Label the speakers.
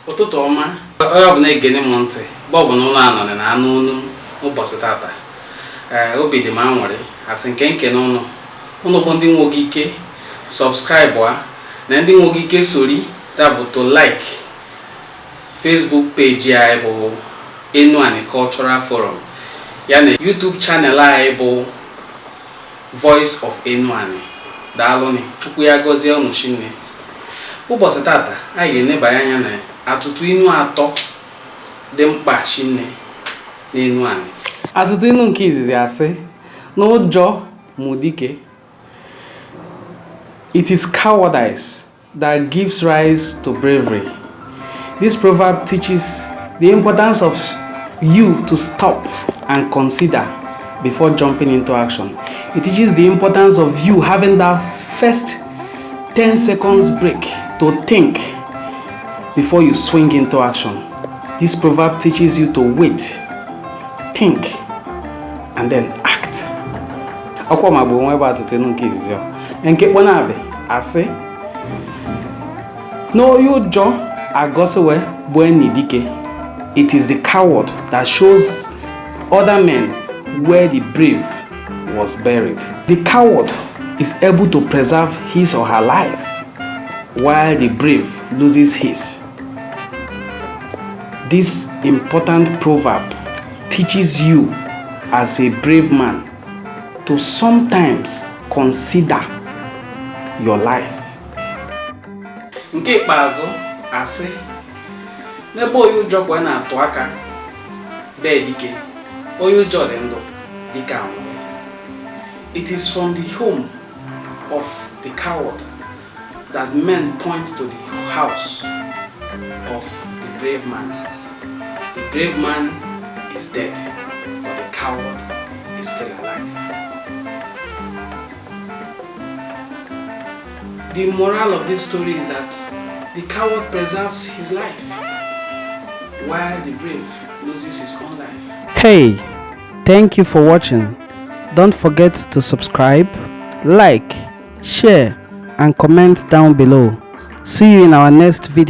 Speaker 1: Ụtụtụ ọma, onye ọbụla egene m ntị ebe ọbụla ụnụ anọrị na anụ olu ụbọchị tata. Ee, obi dị m anwụrị asị nke nkene ụnụ, ụnụ bụ ndị nweghị ike subscribe a na ndị nweghị ike sori ya bụ to like Facebook page anyị bụ Enuani Cultural Forum, ya na YouTube channel anyị bụ Voice of Enuani. Daalụnị, Chukwu ya gọzie unu chinne. Ụbọchị tata anyị ga-enebanye anya na atụtụ inu atọ dị mkpa chinne n'Enuani. Atụtụ inu nke izizi asị na ụjọ mụ dike. It is cowardice that gives rise to bravery. This proverb teaches the importance of you to stop and consider before jumping into action. It teaches the importance of you having that first 10 seconds break to think before you swing into action. This proverb teaches you to wait, think, and then act. Ọkwa ma bụ onwe bụ atụtụ inu nke izizi ọ. Nke kpọnabị asị na onye ụjọ agọsiwe bụ enyi dike. It is the coward that shows other men where the brave was buried. The coward is able to preserve his or her life while the brave loses his. This important proverb teaches you as a brave man to sometimes consider your life. Nke ikpeazụ asị n'ebe onye ụjọ kwa na-atụ aka bee dike, onye ụjọ dị ndụ dike anwụrụ. It is from the home of the coward that men point to the house of the brave man. The brave man is dead, but the coward is still alive. The moral of this story is that the coward preserves his life, while the brave loses his own life. Hey, thank you for watching. Don't forget to subscribe, like, share, and comment down below. See you in our next video.